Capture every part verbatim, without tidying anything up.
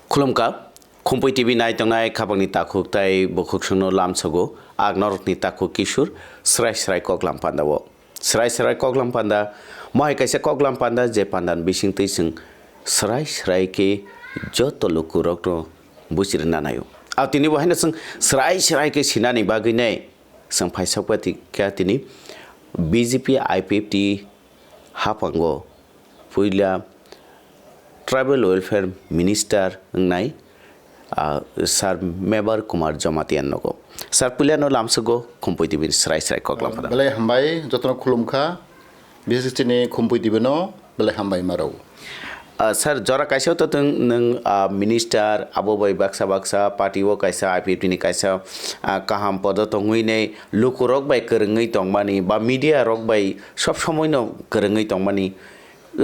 Khulumkha, Khumpui T V nai tongnai khapangni takhuk tai bukhuk songno lamsogo, ang norokni takhuk Kishur, srai srai koklam panda o. Srai srai koklam panda, mohai kaisa koklam panda je pandan bising twi chwng srai srai khe joto lukurokno buchirna naio. A tini bo haino chwng srai srai khe sinani bagwi nai chwng phaisakpati kha tini B J P I P F T hapango puila Tribal Welfare Minister wngnai, ah, Sir Mebar Kumar Jamatia nogo. Sir, puilano lamsogo Khumpui T V ni srai srai koklam panda. Belai hambai, jotono khulumkha, bises chini Khumpui T V no belai hambai maro. Ah, sir, jora kaisa to tong nung, ah, minister, abo bai baksa baksa party o kaisa I P F T ni kaisa, ah, kaham podo tongwi nei, lukurok bai kwrwngwi tongmani, ba media rok bai sob somoi no kwrwngwi tongmani.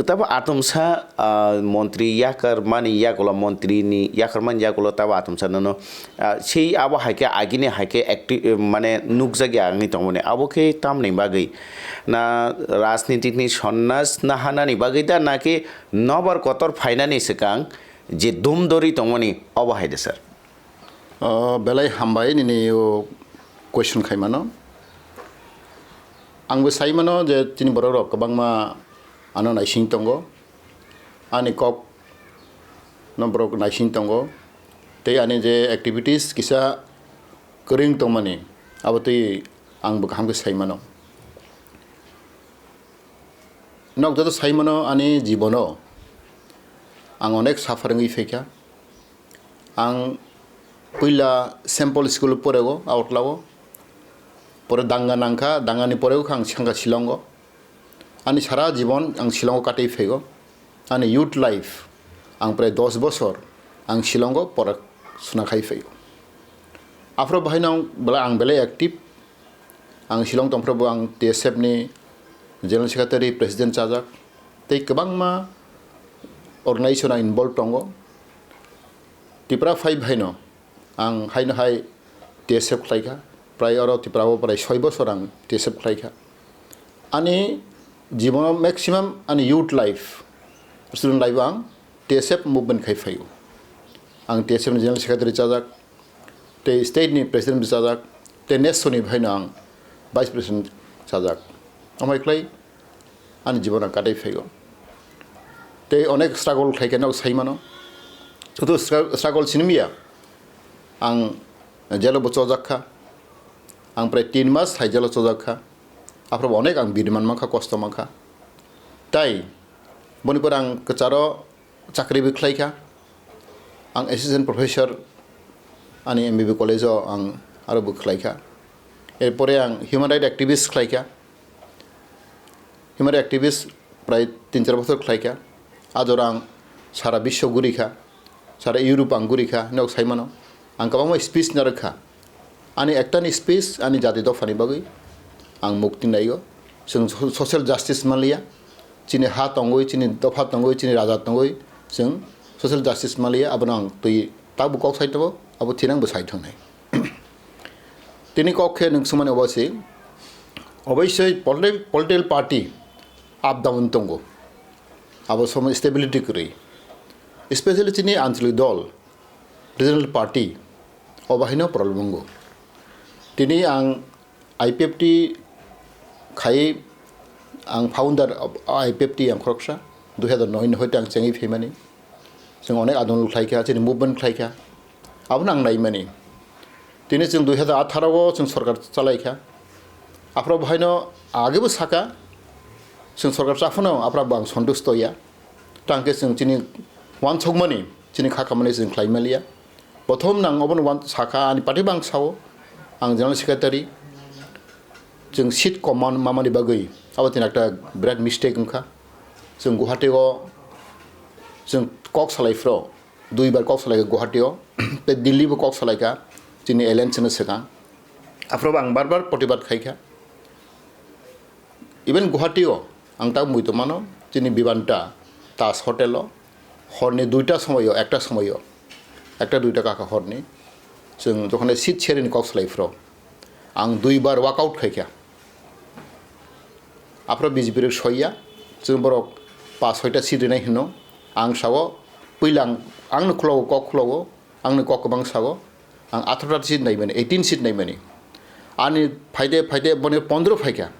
Tabo atomsa, ah, montri yakar mani yagulo, montri ni yakar mani yagulo tabo atomsa nono, ah, sei abo hai khe agini hai khe acti-, mane nukjakya wngwi tongmani. Abo khe tamni bagwi na rajnitik ni sonnas na hanani bagwi da, naki nobar kotor phainani swkang je dum dori tongmani obo hai de, sir? O, belai hambai nini o question khaimano. Ang bo sai mano je chini borok rok kwbangma ano naising tongo. Ani kok no borok naising tongo. Tei ani je activities kisa kwrwng tongmani, abo twi ang bo kaham khe sai mano. Nok joto sai mano ani jibono ang onek suffer wngwi phaikha. Ang puila Saint Paul school porego, Agartala o. Pore danga nangkha, dangani porego kha ang thangkha Shillong o. Ani sara jibon ang Shillong o katwi phaigo. Ani youth life, ang prai dos bosor ang Shillong o pora suna khai phaigo. Aphro bahaino ang belai, ang belai active. Ang Shillong tongphrobo ang T S F ni General Secretary, President chajak, tei kwbangma organization ang involve tongo. Tipra five haino ang haino hai T S F khlaikha, prai oro Tripura o prai soi bosor ang T S F khlaikha. Ani jibono maximum ani youth life, student life o ang T S F movement khai phaio. Ang T S F ni General Secretary chajak, tei state ni president bo chajak, tei nation ni bhaino ang vice president chajak. Amai khlai ani jibon ang katai phaio. Tei onek struggle khlai khe nok sai mano. Joto stra-, struggle sinimya ang jail o bo chojak kha. Ang prai tin mas hai jail o chojak kha. Aphro bo onek ang biri man mankha, kosto mankha. Tai boni pore ang kwcharo chakri bo khlai kha. Ang assistant professor ani M B B college o ang aro bo khlai kha. Erpore ang human right activist khlai kha. Human right activist prai tin char bochor khlai kha. Ajora ang sara biswo guri kha, sara Europe ang guri kha, nok sai mano. Ang kwbangma speech narwk kha. Ani ektani speech ani jati dophani bagwi ang mukti naigo. Chwng so-, social justice manliya. Chini ha tongwi, chini dopha tongwi, chini raja tongwi, chwng social justice manliya. Abono ang twi tabuk kok sai tongo, abo thinang bo sai thangnai. Tini kok khe nwng swmani obo se, oboisoi politi-, political party up down tongo. Abo somo stability kwrwi. Especially chini anchalik dol, regional party, obo haino problem wngo. Tini ang I P F T khai, ang founder of I P F T ang khoroksa, dui hazar noi ni hoite ang chengwi phaimani. Chwng onek andolon khlai kha, chini movement khlai kha. Abono ang naimani. Tini chwng dui hazar atharo o chwng sorkar chalai kha. Aphro bo haino age bo saka, chwng sorkar cha phano aphra bo ang sontusto ya. Tangkhe chwng chini uansukmani, chini kha khamani chwng khlai maliya. Prothom nang obono uan-, sakha ani party bo ang sao, ang general secretary. Chwng seat kom man-, mamani bagwi abo tini ekta birat mistake wngkha. Chwng Guwahati o chwng kok salai phro, duibar kok salai kha Guwahati o, tei Delhi bo kok salai kha, chini alliance no swkang. Aphro bo ang bar bar protibad khai kha. Even Guwahati o ang ta mui tongmano, chini Vivanta Taj Hotel o, horni duita somoyo, ekta somoyo, ekta duita kaka horni, chwng jokhon seat sharing ni kok salai phro, ang duibar walkout khai kha. Aphro B J P rok soiya, chwng borok pas soita seat rinai hino, ang sao Puila ang, angno khlogo, kok khlogo, angni kok kwbang sago, ang atharota seat naimani, eighteen seat naimani. Ani phaide phaide boni pondro phaikha.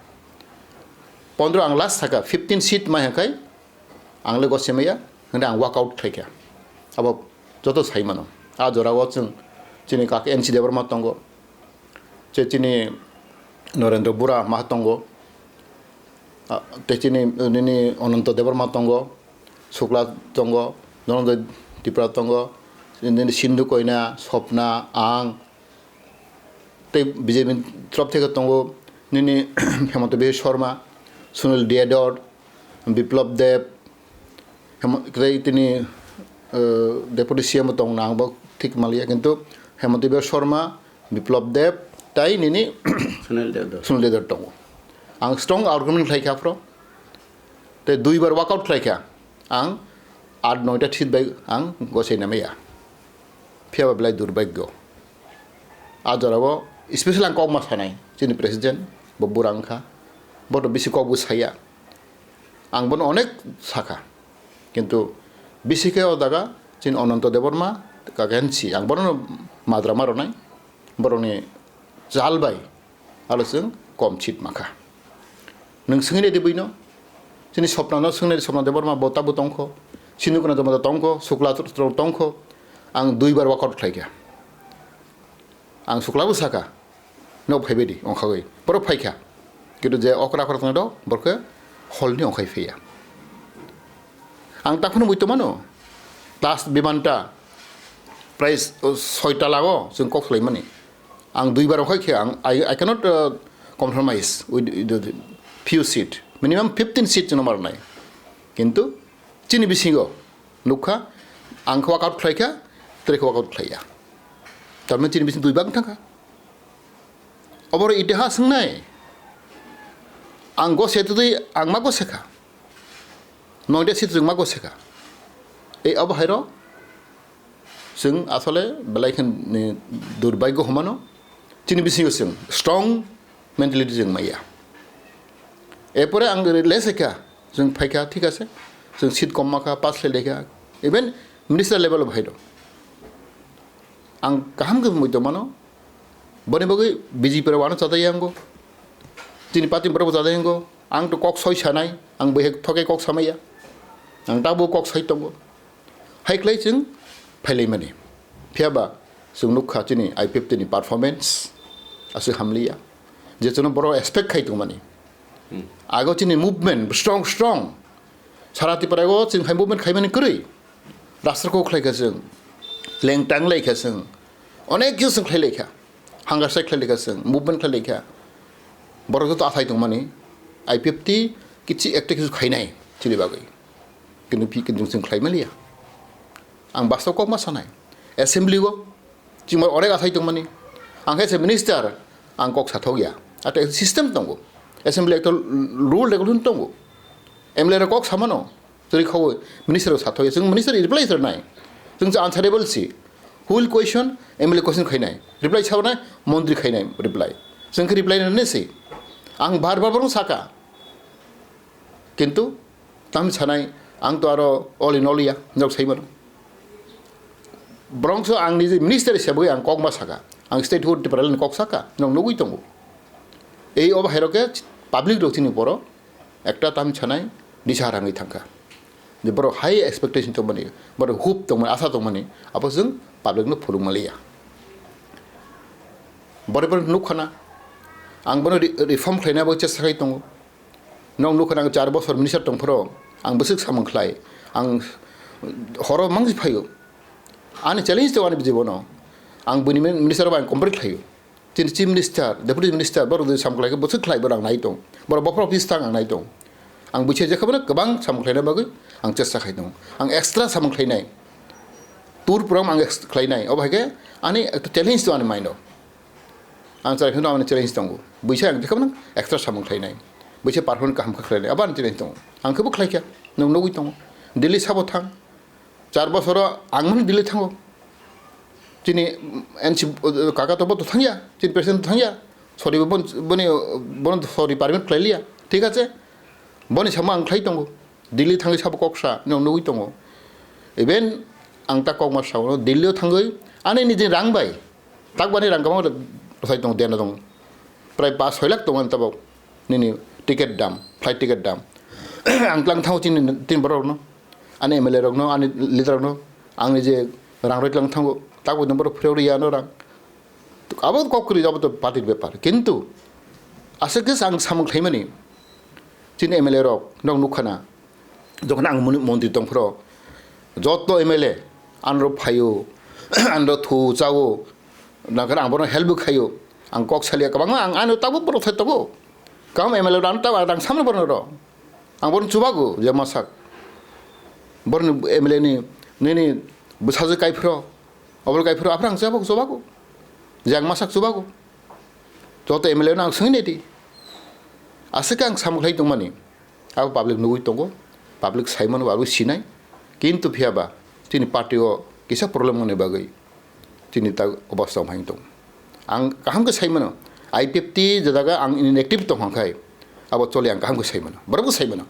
Pondro ang last sakha, fifteen seat mai hwnkhai ang le gose maya, hwnkhai ang walk out khlaikha. Abo joto saimano. A jorao chwng chini kaka N C Debbarma tongo, che chini Narendra Bura ma tongo, a, te chini nini Ananta Debbarma tongo, Sukla tongo, Dhananjay Tripura tongo, nini Sindhu Koina, Swapna, ang, tei B J P ni torof theke tongo nini Hemanta Biswa Sarma, Sunil Diyador, Biplab Deb, Hema-, tei tini, eh, Deputy C M tong na, ang bo thik maliya, kintu Hemanta Biswa Sarma, Biplab Deb, tei nini Sunil Diyador. Sunil Diyador tongo. Ang strong argument khlai kha phro. Tei duibar walk out khlai kha. Ang at noita seat bai ang gosai namaya. Phiya ba belai durbagyo. A jorao special ang kok ma sanai, chini president, bo bura wngkha. Bo to bisi kok bo saya. Ang bono onek sakha. Kintu bisi khe o jaga chini Ananta Debbarma, kaka N C, ang bono madra ma rwnai. Borokni chal bai alo chwng kom seat mankha. Nwng swngwi naidi buino, chini Swapna no swngwi naidi, Swapna Debbarma bo tabuk tongkho, Sindhu Koina Debbarma tongkho, Sukla tongkho, ang duibar walk out khlaikha. Ang Sukla bo sakha, nok phaibaidi ongkhagwi, borok phaikha. Kintu je okra okra tongnairok, borok khe hall ni ongkhai phiya. Ang takhwno buito mano, last bimanta price, o, soita lago, chwng kok salaimani. Ang duibar okhai khe ang, I, I cannot, uh, compromise with, with the few seat. Minimum fifteen seat chwngno marnai. Kintu chini bisingo nukha, ang khe walk out khlaikha, tere khe walk out khlaiya. Tarmani chini bising duibar wngthangkha. Oboro itihas wngnai. Ang gose twi ang ma gose kha. Noida seat chwng ma gose kha. Ei abo hairo chwng asole belai khe ni durbagyo humano. Chini bisingo chwng strong mentality chwng maya. Erpore ang lese kha, chwng phaikha, thik ase. Chwng seat kom ma kha, pass khlai lai kha. Even minister level o bahai rok. Ang kaham khe mui tongmano. Boni bagwi B J P rok ano chadai yango. Chini party borok bo chadai yango. Ang to kok soi sanai, ang bai thoke kok samaya. Ang tabo kok soi tongo. Hai khlai chwng phailaimani. Phiya ba chwng nukha chini I P F T ni performance aswk hamliya. Je chwngno borok expect khai tongmani. Hmm. Ago chini movement strong, strong. Sara Tripura o chwng hai movement khaimani kwrwi. Rasta kok khlai kha chwng. Lengtang lai kha chwng. Onek khe chwng khlai lai kha. Hanga sai khlai lai kha chwng. Movement khlai lai kha. Borok joto athai tongmani. I P F T kichi ekta kisu khainai chini bagwi. Kintu phi kintu chwng khlai maliya. Ang bastob kok ma sanai. Assembly o chwng bai onek athai tongmani. Ang khe se minister, ang kok sathok ya. Ate system tongo. Assembly ekta rule regulation tongo. M L A rok kok samano. Chwri khaui minister rok sathok ya. Chwng minister reply rwnai. Chwng cha answerable si. Who will question? M L A question khainai. Reply sabanai, montri khainai reply. Chwng khe reply rwnai si. Ang bar bar bar saka. Kintu tamni sanai, ang to aro all in all ya, nok sai mano. Borok so ang niji minister hisab bai ang kok ma saka, ang statehood Tipraland ni kok saka, nok nugui tongo. Ei obo hai rok khe public rok chini boro ekta tamni sanai disa rangwi thangkha. Je borok high expectation tongmani, borok hope tongmani, asa tongmani, abo chwng public no phuluk maliya. Bore bore nukha na, ang bono re-, reform khlaina bo chesta khai tongo. Nok nukha nang char bosor minister tongphoro, ang bwswk samung khlai, ang horo mangsi phaio. Ani challenge to ani jibono, ang bini min-, minister bai ang compete khlaio. Chini chief minister, deputy minister, borok jodi samung khlai khe bwswk khlai, borok ang nai tong. Borok bophor office tang ang nai tong. Ang buicha je khe bono kwbang samung khlaina bagwi ang chesta khai tong. Ang extra samung khlainai. Tour program ang ex-, khlainai. Obo hai khe ani ekta challenge to ani mind o. Ang chwrai phano ani challenge tongo. Buisa ang jekha nang extra samung khlainai. Buisa performance kaham khe khlainai. Abo ani challenge tongo. Ang khe bo khlai kha. Nwng nugui tongo. Delhi sabo thang. Char bosoro ang mani Delhi thango. Chini N C kaka to bo to thangya. Chini president to thangya. Sorry bo bon-, boni, bono sorry permit khlai liya. Thik ache? Boni samo ang khlai tongo. Delhi thangwi sabo kok sa, nwng nugui tongo. Even ang ta kokma sao, Delhi o thangwi ani nijini rang bai, takbani rang kwbangma rwthai tong, dena tong. Prai pash soi lakh tong ani tabok nini ticket dam, flight ticket dam. Ang tlang thango chini tin borok no, ani M L A rok no, ani leader rok no, ang nije rang roi tlang thango, takbo borok phirok riya no rang. Abo kok kwrwi, abo to party ni bepar. Kintu aswk khe ang samung khlaimani, chini M L A rok nok nukha na, jokhon ang moni-, montri tongphro, joto M L A anro phaio, anro thu chao, nangkhe ang bono help bo khaio, ang kok salia kwbangma, ang ano tabuk borok thai tongo, kam M L A rok ano tabuk ang samno borno rok. Ang bono chubago je masak. Borni M L A ni, nini bwsajwk kaiphro, obol kaiphro, aphro ang chubago, chubago. Je ang masak chubago. Joto M L A no ang swngwi naidi. Aswk ang samung khlai tongmani. Abo public nugwi tongo, public sai mano, abo sinai. Kintu phiyaba chini party o kisa problem wngni bagwi chini ta obostha wng tong. Ang kaham khe sai mano, I P F T je jaga ang inactive tong hwn khai, abo choli ang kaham khe sai mano, borok bo sai mano.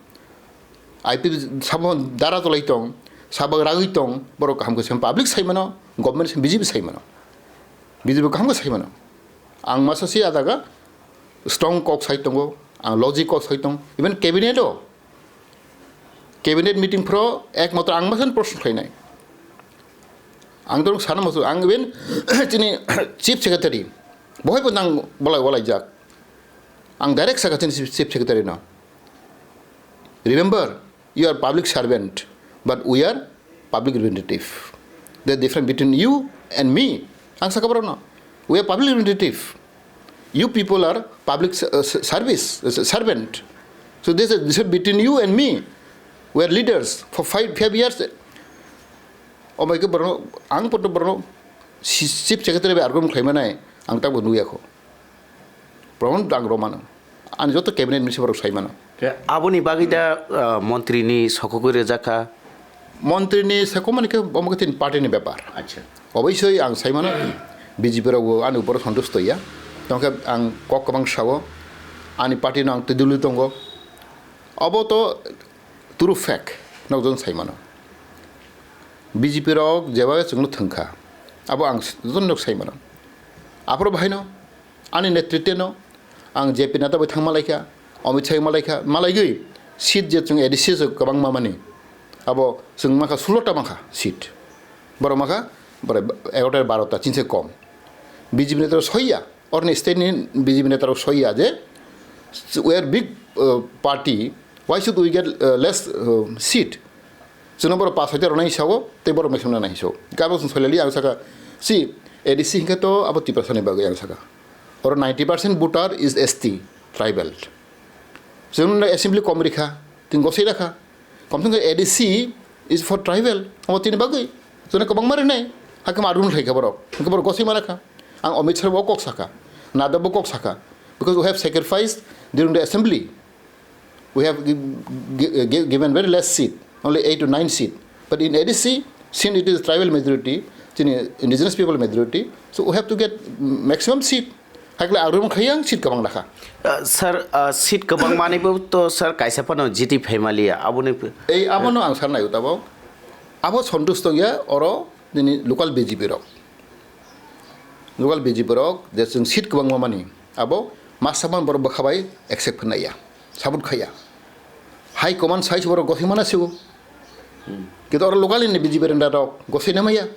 I P F T sabo dara tolai tong, sabo ragwi tong, borok kaham khe sai mano, public sai mano, government sai, B J P sai mano, B J P kaham khe sai mano. Ang masa si a jaga strong kok sai tongo, ang logic kok sai tong, even cabinet o Cabinet meeting phro ekmatro ang masan proshno khlainai. Ang dorong sana muchung, ang even chini chief secretary, bohai bo nang bolai, bolai jak. Ang direct saka chini chief secretary no. Remember, you are public servant, but we are public representative. The difference between you and me, ang saka borok no. We are public representative. You people are public s-, uh, s-, service, uh, s-, servant. So this is, this is between you and me. We are leaders for five, five years. Oh my God, borno, ang poto borno, si-, chief secretary bai argument khlai manai, ang tak bo nuya kho. Proman ang romano. Ani joto cabinet minister borok sai mano. Ke aboni bagwi da, uh, montri ni sokogwi rwjak kha? Montri ni sokogmani khe omo khe chini party ni bepar. Acha. Obviously ang sai mano, B J P rok bo ani upor santusto ya. Tongkhe ang kok kwbang sao, ani party no ang twi duli tongo. Obo to true fact, nokjon sai mano. B J P rok jeba chwngno thwngkha, abo ang s-, jotono sai mano. Aphuru bahaino ani netritwno ang J P Nadda bai thang malaikha, Amit Shah malaikha, malaigwi seat je chwng A D C se kwbangma mani, abo chwng mankha sullo ta mankha seat. Borok mankha, borok egarota barota, chini se kom. B J P netarok soiya, orni state ni B J P netarok soiya je, "We are big, uh, party, why should we get, uh, less, uh, seat?" Chwngno borok pass hoite rwnai sao, tei borok maichwng nanai sao. Gabo chwng soilali ang saka, "See, A D C hinkhe to abo Tiprasa ni bagwi," ang saka. Oro ninety percent voter is S T, tribal. Chwngno assembly kom rikha, tini gosai rakha. Kom thang khe A D C is for tribal. Abo tini bagwi. Chwngno kwbangma rwnai. Hakhe ma run khlaikha borok. Hakhe borok gosai ma rakha. Ang Amit Shah bo kok saka. Nadda bo kok saka. Because we have sacrificed during the assembly. We have gi-, gi-, gi-, given very less seat, only eight to nine seat. But in A D C, since it is tribal majority, chini indigenous people majority, so we have to get maximum seat. Hakle ang rung khayang seat kwbang lakha. Uh, sir, uh, seat kwbang mani bo to, sir, kaisa phano G T phaimaliya. Aboni ph- Ei abono ang sanai tabok. Abo sontus tongya oro nini local B J P rok. Local B J P rok je chwng seat kwbangma mani, abo masa man borok bwkha bai accept khnaiya, support khaiya. High command sai borok gosai mana sigo. Kintu oro local ni B J P renda rok gosai namaya.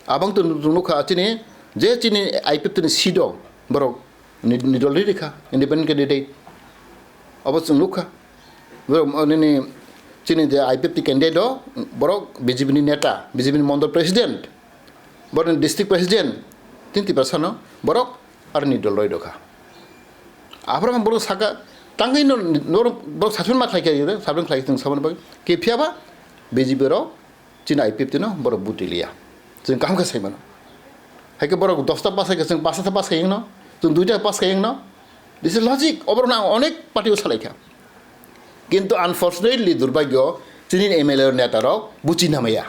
Abang tu nukha chini, je chini I P F T ni seat o borok ni, ni dol ri rikha, independent candidate. Abo chwng nukha. Borok, nini, chini je I P F T candidate o borok B J P ni neta, B J P ni mondol president. Borokni district president, tin Tiprasano borok aroni dol roi dokha. Aphuru borok saka, tangwi no, norok borok satung ma khlai khe, satung khlai tong samani bagwi. Khe phiyaba B J P rok chini I P F T no borok buti liya. Chwng kaham khe sai mano. Hai khe borok dosta pass hai khe chwng pasta pass khai no, chwng duita pass khai no. This is logic. Oborok no ang onek party o salai kha. Kintu unfortunately, durbagyo, chini M L A neta rok buchi namaya.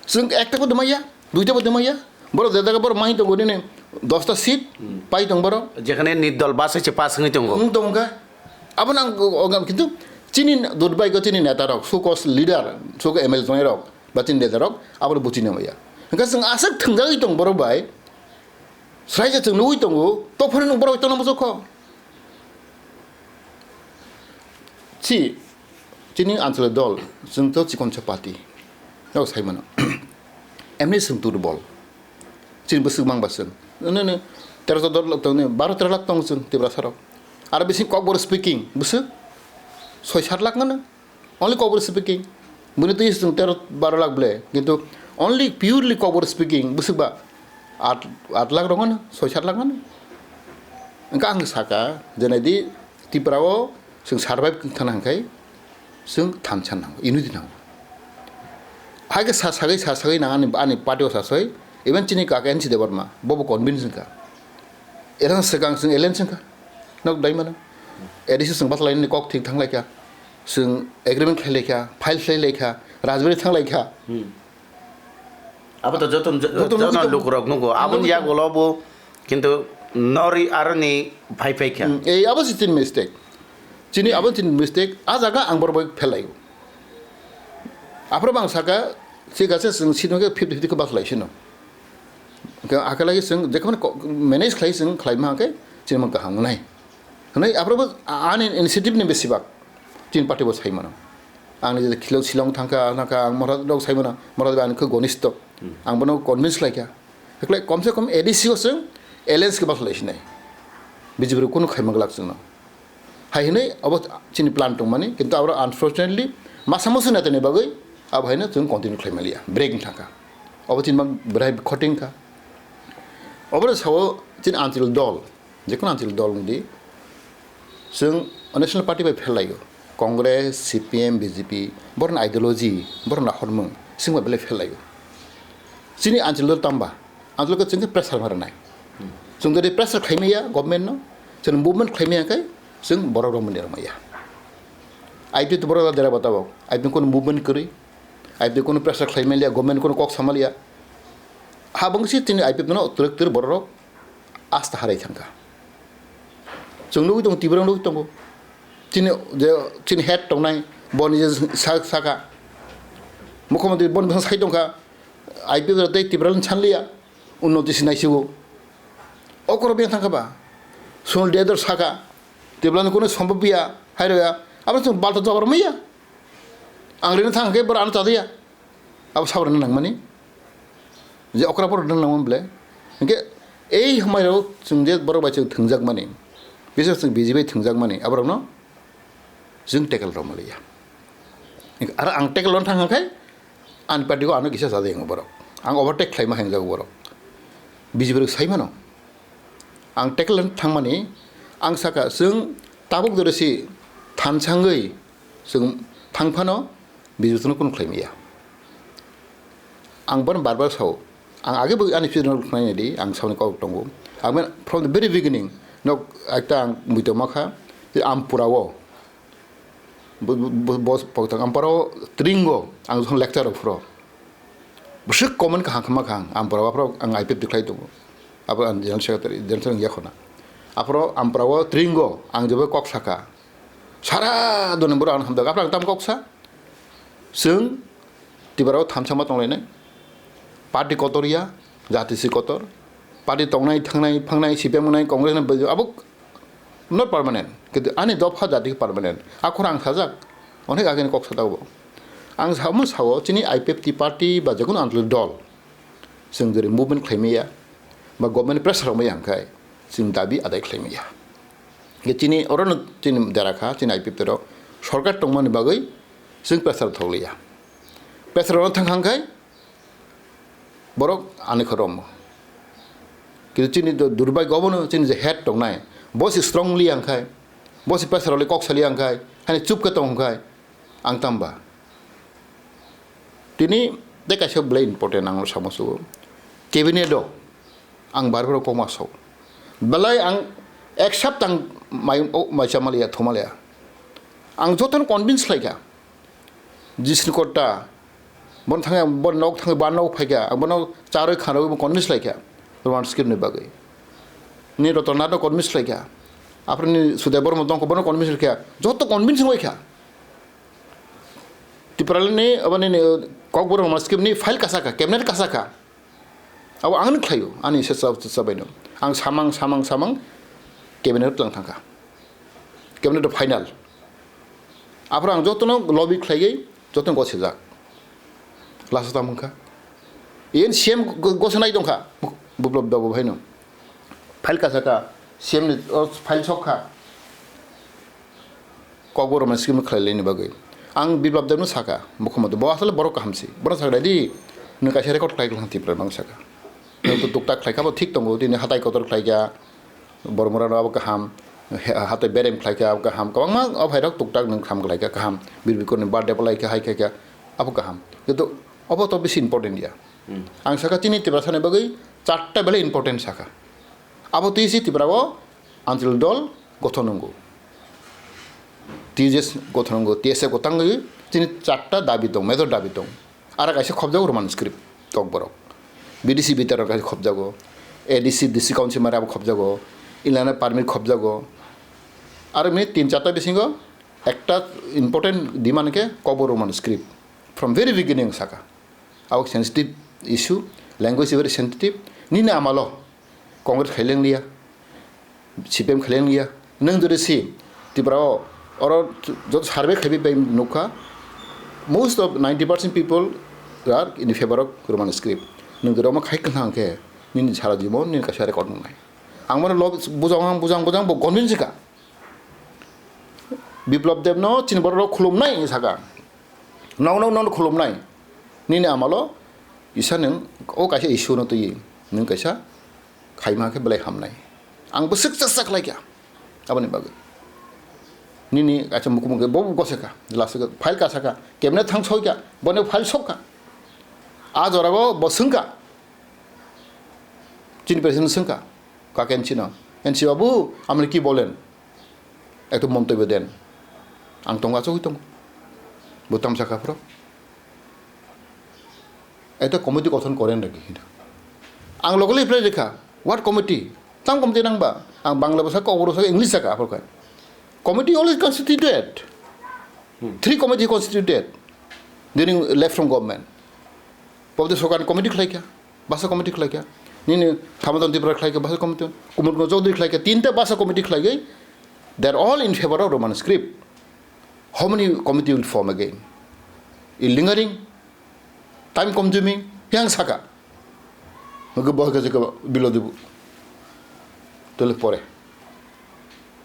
Chwng ekta bo dwmaya, duita bo dwmaya. Borok je jaga borok mai tongo nini dosta seat, hmm, pai tong borok. Jekhane nirdol bus hai se pass wngwi tongo. Wng tongo kha. Abono ang o-, o-, kintu Chini durbhagyo chini neta rok, so-called leader, so-called M L A tongnai rok, ba chini neta rok, abo buchina maya. Hingke chwng aswk thwngjagwi tong borok bai, sraija chwng nugwi tongo, tophani nwng borok tongna muchukho. Si, chini anchal dol, chwng to chikonsa party. Nok sai mano. Emni chwng durbol. Chini bwswk mang ba chwng. Nini tero choddo lakh tong, baro tero lakh tong chwng Tiprasa rok. Aro bisi Kokborok speaking, bwswk soi sat lakh mano. Only Kokborok speaking. Bini twi chwng tero baro lakh ble. Kintu only purely Kokborok speaking, bwswk ba at, at lakh rok mano, soi sat lakh mano. Engka ang saka, jenai di Tripura o chwng survive thana hingkai, chwng thansa nango, unity nango. Hai khe sa sagwi, sa sagwi nang ani, ani party o sa soi, even chini kaka N C Debbarma, bobo convince wngkha. Era swkang chwng alliance wngkha, nok dai mano. A D C chwng bathalainani kok thik thanglaikha, chwng agreement khlailaikha, file khlailaikha, Rajbari thanglaikha. Hmm. Abo to joto, joto joto nugwi tongo. Lukurok nugo. Aboni nugwi tongo. Yagulo bo kintu nori aroni phai phai kha. Hmm, ei abo se chini mistake. Chini abo chini mistake. A jaga ang borok bai phelaio. Aphuru bang saka, se gase chwng sitno khe fifty fifty khe baslai sino. Hwnkhe akalagi chwng jekhomani ko-, manage khlai chwng khlai ma hwnkhe chini mang kaham wngnai. Hwnwi aphuru bo ani initiative ni besibak chini party bo sai mano. Ang ni je khilo Shillong thangkha, thangkha, ang Morad rok sai mano, Morad bai ani khe gonisto. Hmm. Ang bono convince khlai kha. Hwnkhe komse kom A D C o chwng alliance khe baslai sinai. B J P rok kunu khaima glak chwngno. Hai hwnwi abo chini plan tongmani, kintu abo unfortunately masa musu netani bagwi abo haino chwng continue khlai maliya, break wng thangkha. Abo chini mang bwrwi khoting kha. Oboni sao chini anchal dol, jekunu anchal dol wngdi, chwng national party bai phelaio, Congress, C P M, B J P, borokni ideology, borokni rohormung, chwng bai belai phelaio. Chini anchal dol tamba, anchal khe chwng khe pressure ma rwnai. Chwng jodi pressure khlai maya government no, chwng movement khlai maya khe chwng borok rok mani rwmaya. I P F to borok dera bata bo, I P F kunu movement kwrwi, I P F kunu pressure khlai maya, government kunu kok samaliya. Ha bangsi chini I P F no twrwk twrwk borok rok asta harai thangkha. Chwng nugwi tongo, Tripura nugwi tongo. Chini je, chini head tongnai, boni je sa-, saka. Mukhyamantri boni bwsang sai tongkha, I P F rok tei Tripura ni sanliya, unnoti se naisigo. Okoro beng thangkha ba, Sunil Dayadar saka, Tripura ni kunu sombhob ya, hai rwya, abo chwng balta jabar maya. Ang rina thang khe bwrwi ano chadiya. Abo sabrina nangmani. Je okra borok nang nangmani ble. Hingke ei hwnbai rok chwng je borok bai chwng thwngjak mani. Bisa chwng B J P thwngjak mani. Aborok no chwng tackle rw maliya. Aro ang tackle rw thang khe ani party o ano kisa chadi yang borok. Ang overtake khlai ma hwngjak borok. B J P rok sai mano. Ang tackle thangmani, ang saka, chwng tabuk jora si thansangwi chwng thang phano B J P no kunu khlai maya. Ang bono bar bar sao, ang age bo ani phirno khnai di, ang sauni kok tongo. Ang ben from the very beginning, nok ekta ang muitu ma kha, je Ampura o, Bo-, bo-, bo-, boss pokthang Ampara o tringo ang jokon lecture rok phuro. Bwswk comment kaham khama kha ang, Ampara o aphuru ang I P F tikhlai tongo. Abo ang general secretary, general secretary wngya khona. Aphuru Ampara o tringo ang jebo kok saka. Sara doni borok ang hamjak. Aphuru ang tam kok sa? Chwng Tripura o thamsa ma tonglainai. Party kotor ya, jati si kotor. Party tongnai, thangnai, phangnai, C P M wngnai, Congress wngnai, abo not permanent. Kintu ani dopha jati permanent. A khorang sajak, onek agini kok sajak bo. Ang samo sao, chini I P F T party ba jekunu andalni dol. Chwng jeri movement khlai maya, ba government pressure rok maya hwnkhe, chwng dabi adai khlai maya. Hingke chini orono chini dera kha, chini I P F T rok sorkar tongmani bagwi chwng pressure thok liya. Pressure rok thang hang khai borok ani khorok omo. Kintu chini do-, durbhagyo obono chini je head tongnai, bo se strong liya hang khai, bo se pressure rok le kok sa liya hang khai, hani chup khe tong hang khai, ang tamba. Tini tei kaisa belai important ang samo sugo. Cabinet o ang bar bar kokma sao. Belai ang ek sapta ang mai, o, mai chamaliya, thomaliya. Ang jotono convince khlaikha. Jisni kotta, bon thangya, bon nok thangya, ban nok phaikha, ang bono charwi khanwi bo convince khlaikha. Roman script ni bagwi. Ni Rotona no convince khlaikha. Aphuru ni Suday Borma dongkha, bono convince khlaikha. Joto convince wngbaikha. Tipraland ni, aboni ni, Kokborok Roman script ni file kasaka, cabinet kasaka. Abo ang ni khlaio, ani se sa, sa baino. Ang samang, samang, samang cabinet lang thangkha. Cabinet final. Aphuru ang jotono lobby khlaiwi, jotono gosijak. Last o tamo wngkha. Yen C M go-, gosanai tongkha. Biplab Deb bo haino. File kasaka, C M ni, o file sokha. Kokborok Roman script khlai laini bagwi. Ang Biplab Deb no saka, mukhyamantri, bo asole borok kaham si. Bono sakha di, nwng kaisa record khlai kha Tripura nang saka. Nwng to tuktak khlai kha, bo thik tongo, tini hatai kotor khlai kha, Bormura no abo kaham, he-, hatai berem khlai kha, abo kaham. Kwbangma o bhai rok tuktak nwng kaham khlai kha, kaham. Bir Bikromni birthday palai kha, hai khai kha, abo kaham. Kintu obo to bisi important ya. Hmm. Ang saka chini Tiprasa ni bagwi charta belai important saka. Abo twi si Tripura o Anchalik dol gothon wngo. T J S gothon wngo, T S F go tangwi chini charta dabi tong, major dabi tong. Ara kaisa khobjago Roman script Kokborok. B D C bitor kaisa khobjago, A D C, D C council mare abo khobjago, inner permit khobjago. Aro mini tin charta bisingo ekta important demand khe Kokborok Roman script. From very beginning saka. Abo sensitive issue, language very sensitive. Nini amalo Congress khaileng liya, C P M khaileng liya. Nwng jodi si Tripura o oro joto survey khaibi bai nukha, most of ninety percent people are in favor of Roman script. Nwng jodi omo khai khna hwnkhe nini sara jibon nini kaisa record wngnai. Ang bono lob-, bujang, bujang, bujang bo convince kha. Biplab Deb no chini borok rok khulumnai hinwi saka. Nokno, nokno khulumnai. Nini amalo kisa nwng o kaisa issue no twiwi nwng kaisa khaima khe belai hamnai. Ang bwswk chaksa khlai kha aboni bagwi. Nini kaisa mukumung khe bo goseka, last o file kasaka, cabinet thang soika, boni file sokha. A jorao bo swngkha. Chini president swngkha, kake N C no. N C babu, amni ki bolen? Ekta montobyo den. Ang tongo, achugwi tongo. Bo tamsa kha phro. Ekta committee gothon koren rwgwi hino. Ang logo reply rikha, what committee? Tam committee nangba? Ang Bangla bwsa, Kokborok bwsa, English saka aphro khe. Committee always constituted. Hmm. Three committee constituted during left from government. Pobde Sorkar committee khlai kha. Basa committee khlai kha. Nini Thamadon Tripura khlai kha, basa committee. Kumar Kumar Chaudhary khlai kha. Tinta basa committee khlai kha. They are all in favor of Roman script. How many committee will form again? Is lingering, time consuming, yang saka. Nungke boy kaje ka bilo dibu. Tole pore.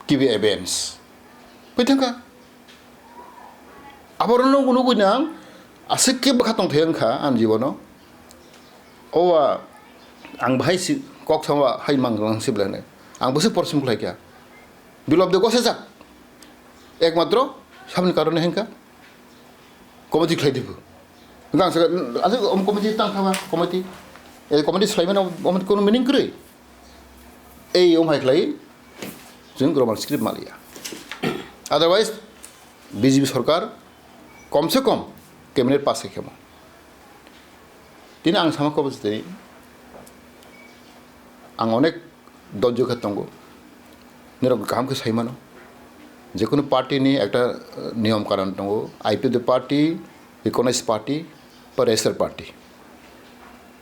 Kibi evidence. Pithangka. Aborok nung nugui nang aswk khe bwkha tongthai wngkha ani jibono. Owa ang bahai si kok sama hai mang nang si belai nai. Ang bwswk porsim khlai kha. Biplab Deb gosajak. Ekmatro samni karone hengkha. Committee khlai dibu. Gang sa aswk om committee tang thaba committee. E committee slai mano om kono meaning kwrwi. Ei om hai khlai chwng Roman script maliya. Otherwise, B J P sorkar kom se kom cabinet pass khai khemo. Tini ang sama kobor tei ang onek dojjo khe tongo. Nirok kaham khe sai mano. Jekunu party ni ekta, eh, niyom kanon tongo. I P F T party, recognized party, ba registered party.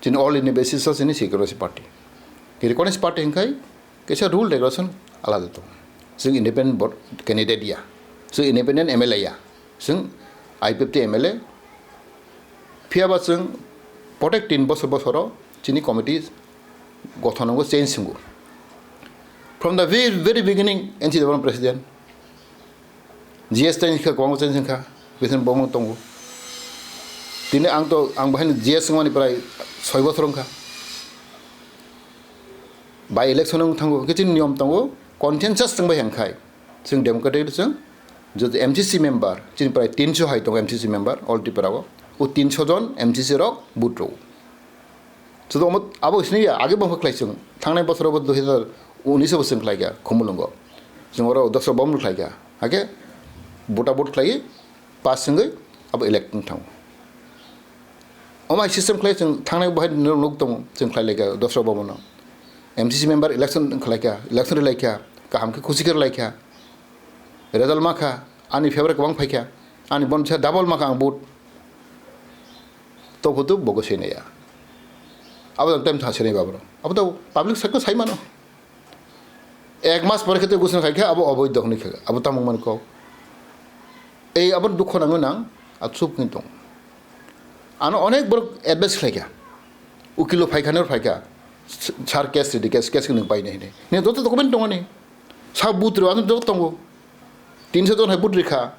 Chini all India basis o chini recognized party. Recognized party hingkhai kaisa rule regulation alada tongo. Chwng independent vote candidate ya, chwng independent M L A ya, chwng I P F T M L A. Phiya ba chwng protek tin bosor bosoro chini committee gothon wngo, change wngo. From the very, very beginning, N C development president, G S change kha, kwbangma change wngkha, bething bongmo tongo. Tini ang to, ang bahai G S wngmani prai soi bosor wngkha. By election wng thango, khe chini niyom tongo, consensus chwng bai hengkhai. Chwng democratic chwng, joto M C C member, chini prai tinso hai tongo M C C member, all Tripura o. O tinso jon M C C rok vote rw. Joto omo abo sini ya, age bangkha khlai chwng. Thangnai bosoro bo dui hazar unis o bo chwng khlai kha, Khumulwngo. Chwng oro dosra bomno khlai kha. Hake bota bot khlai pass wngwi abo elect wng thango. Omo hai system khlai chwng thangnai bahai nuk tongo, chwng khlai lai kha dosra bomno. M C C member election khlai kha, election rwlai kha, kaham khe khusi khe rwlai kha. Result ma kha, ani favor kwbang phai kha, ani bon sa double ma kha ang vote. To photo bogo sinaya. Abo time tha sinai babro. Abo to public sakko sai mano. Ek mas pore khe to gusna khai khe abo oboidho hwnwi khe. Abo tamung man kok. Ei abo dukho nango nang, a chup ni tong. Ano onek borok advice khlai kha. Ukilo phai kha, nor phai kha. Sir case ready, case, case nung pai nai hinwi. Ni joto document tongo ni. Sa but ro, ano joto tongo. Tinso jon hai but rikha.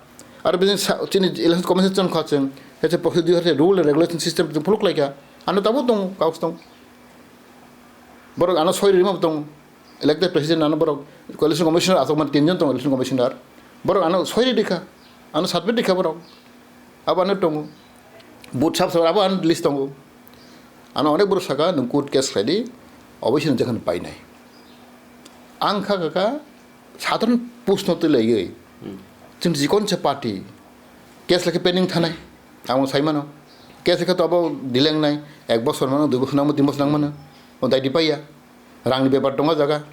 Ar bini sa, chini election commission chon kha chwng. Hete procedure, hete rule and regulation system chwng phuluk lai kha. Ano tabo tongo, kaus tongo. Borok ano soi rima tongo. Elected president ano borok election commissioner aswk man tinjon tongo election commissioner. Borok ano soi rikha. Ano submit rikha borok. Abo ano tongo. But sab sab abo ano list tongo. Ano onek borok saka nung court case khlai di. Obo sini jagan painai. Ang kha kha kha sadharan push no twi laiwi. Chwng jikon se party. Case lekhe pending thanai. Ang sai mano. Case lekhe to abo dileng nai. Ek bosor mano, dui bosor nangmano, tin bosor nangmano. O dai di paiya. Rangni bepar tongo jaga.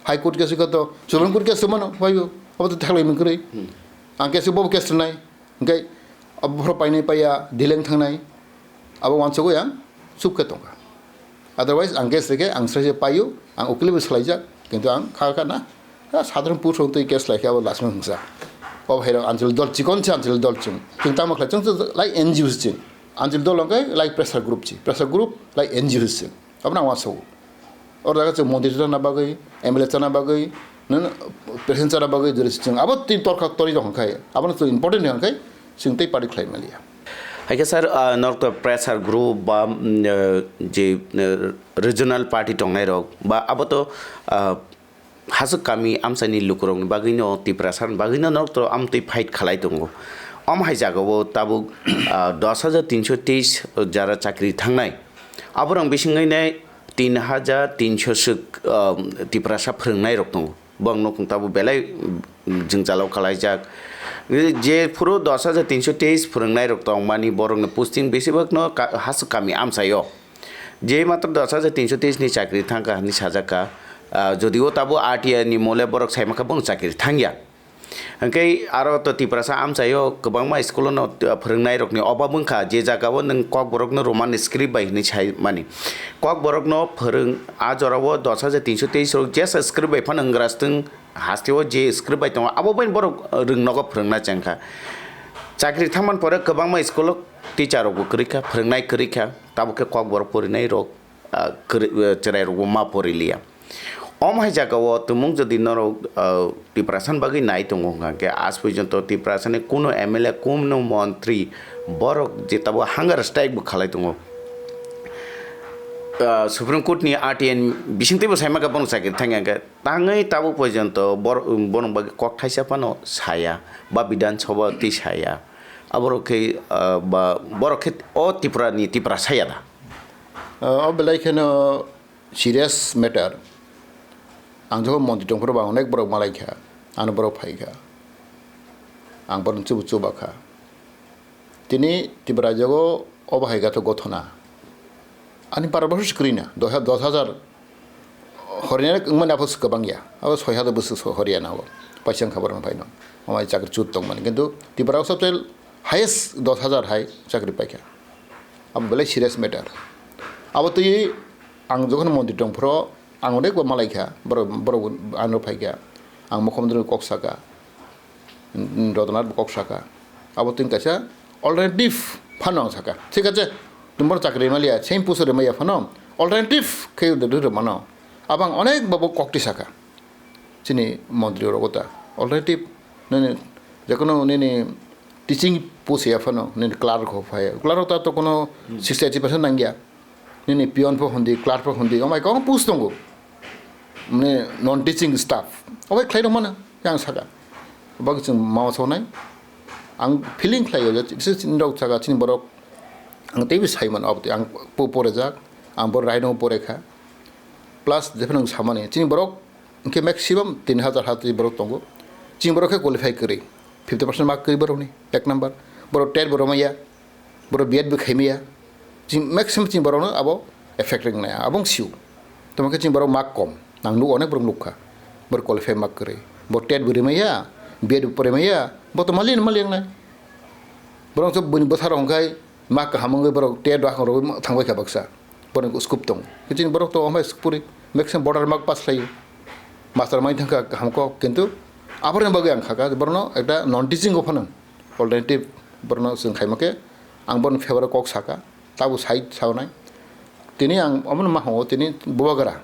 High court case khe to, Supreme Court case to mano, phaio. Abo to thaklai mung kwrwi. Ang case bo case nai. Hingke abo phoro painai paiya, dileng thangnai, abo wansugwi ang chupkhe tongkha. Otherwise, ang case rikhe, ang srai se paio, ang ukile bo swlaijak, kintu ang kha kha na, kha sadharan puthong twi case laikhe abo lasma hwngsa. Abo hai rok anchal dol chikon se anchal dol chwng. Chwng tamo khlai chwng chwng lai N G O se chwng. Anchal dol hwnkhe lai pressure group se, pressure group lai N G O se chwng. Abo no ang uansukgo. Oro jaga chwng montri chana bagwi, M L A chana bagwi, nini president chana bagwi jori se chwng abo twi torkha tori rok hwnkhai, abono chwng important hwnkhai chwng tei party khlai maliya. Hai khe sir, ah, norok to pressure group ba, mm, eh, je, eh, regional party tongnai rok ba abo to, ah, hasuk kami amchaini lukurokni bagwino, Tiprasani bagwino norok to amtwi fight khalai tongo. Omo hai jagao tabuk, ah, dos hajar tinso teis jara chakri thangnai. Aborok bisingwi nai tin hajar tinso swk, ah, Tiprasa phwrwngnairok tongo. Borok nukung tabuk belai, mm, jwngjalo kalaijak. Je phuru dos hajar tinso teis phwrwngnairok tongmani borokni posting besibakno ka-, hasuk kami amchaio. Je matro dos hajar tinso teis ni chakri thangkha hinwi sajakha, ah, jodio tabuk R T I ni mole borok saimankha bono chakri thangya. Hwnkhe aro to Tiprasa amchaio kwbangma school-o no, ah, phwrwngnairokni obab wngkha, je jagao nwng Kokborokno Roman script bai hinwi saimani. Kokborokno phwrwng, a jorao dos hajar tinso teis rok jesa script bai phano wngwrastwng hasteo je script bai tongo, abo bai borok, ah, rwng nogo phwrwngna chengkha. Chakri thangmani pore kwbangma school-o teacher rokbo kwrwi kha, phwrwngnai kwrwi kha, tabuk khe Kokborok porinai rok, ah, kwrwi, ah, chwrai rokbo ma pori liya. Omo hai jagao tumung jodi norok, ah, Tiprasani bagwi nai tongo hwnkha khe, aaj porjonto Tiprasani kuno M L A, kuno montri borok je tabuk hunger strike bo khalai tongo. Ah, Supreme Court ni R T I ni bisingtwi bo saimaka bono chakri thangya hwnkhe, tangwi tabuk porjonto bor-, bono bagwi kok thaisa phano saya, ba Bidhan Sabha twi saya. Aborok khe, ah, ba, borok khe o Tripura ni Tiprasa ya da? Ah, o belai kheno serious matter. Ang jokhon montri tongphuru bo ang onek borok malai kha, ano borok phai kha. Ang borokno chubu chuba kha. Tini Tripura rajyo o bahai gathok gothona. Ani para bosor se kwrwi na, dos ha-, dos hajar horina wngmani aphos kwbang ya. Abo soi hajar bwswk so-, horiya na abo. Paisa wngkha borokno phaino. Amai chakri chut tongmani. Kintu Tripura o sabse highest dos hajar hai chakri paikha. Abo belai serious matter. Abo twi ang jokhon montri tongphuru ang onek bo malai kha, borok, borok ano phai kha. Ang mukhyamantri kok saka. Rotnath bo kok saka. Abo twi kaisa alternative phano ang saka. Thik ache, tumbar chakri maliya, same post rwmaya phano alternative khe rw mano. Abo ang onek babu kok twi saka. Chini montri rok ta alternative nini jekono nini teaching post ya phano nini clerk ho phai. Clerk ta to kono sixty eighty percent nangya. Nini peon pho hundi, clerk pho hundi, omai kong post tongo. Mane non teaching staff. Obai khlai rok mano, yang saka. Bak chwng mama sonai. Ang feeling khlai o, je, je, chini rok saka, chini borok. Ang teibo sai mano, abotwi ang po-, porejak, ang bo raino porekha. Plus, jephano samani, chini borok, Hwnkhe maximum tin hajar hati borok tongo. Chini borok khe qualify kwrwi. Fifty percent mark kwrwi borokni, ek number. Borok tet bo rwmaya, borok B Ed bo khaimaya. Chini maximum chini borokno abo effect wngnai, abo wng sio. Tamo khe chini borok mark kom. Ang nugo, onek borok nukha. Borok qualify mark kwrwi. Bo tet bo rwmaya, B Ed bo porimaya, bo to mali mali wngnai. Borok wngkha buini bwsarok hwnkhe Ma kaham wngwi borok tet rok rogwi thangbai kha baksa. Borok scope tong. Chini borok to omo scope puri maximum border mark pass khlai. Master mai thangkha kaham kok, kintu aborni bagwi ang khaka borno ekta non teaching o phano alternative borno chwng khaima khe ang borni favor o kok saka. Tabo side saunai. Tini ang omono ma hongo tini bubagra.